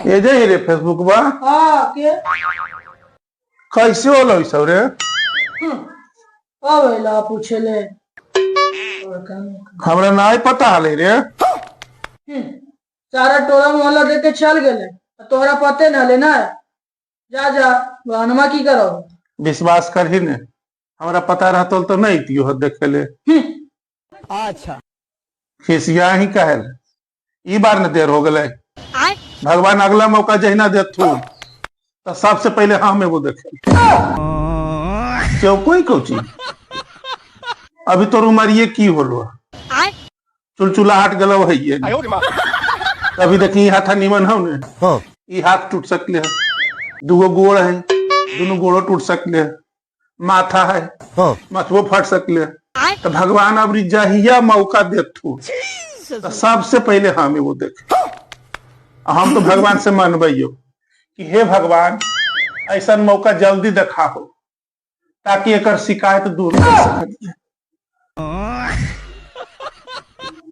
ये जे रे फेसबुक बा। हाँ के कैसे होलो ई सब रे? अब एला पूछे ले। हमरा नहीं पता हले रे। सारा टोला मोहल्ला देख के चल गेले, तोहरा पते न हले ना। जा जा बहनमा की करो। विश्वास कर ही ने, हमरा पता रहतल तो नहीं तियो देखे ले। अच्छा खिसिया ही कहल ई बार न देर हो गए। भगवान अगला मौका जहिना देथू तो सबसे पहले हम एगो देखे। क्यों कोई कोची अभी तोर उम्र ये की होलो, चुलचुलाहट गलो है ये। अभी देखी हाथ निमन हो ने। हाँ। ई हाथ टूट सकले है, दूगो गोड़ है, दोनों गोड़ो टूट सकले है, माथा है। हाँ। माथो फट सकले। तो भगवान अब जहिया मौका देथू तो सबसे पहले हम एगो देखे। हम तो भगवान से मनबैयो कि हे भगवान ऐसा मौका जल्दी दिखाओ ताकि एकर शिकायत दूर कर सकिए।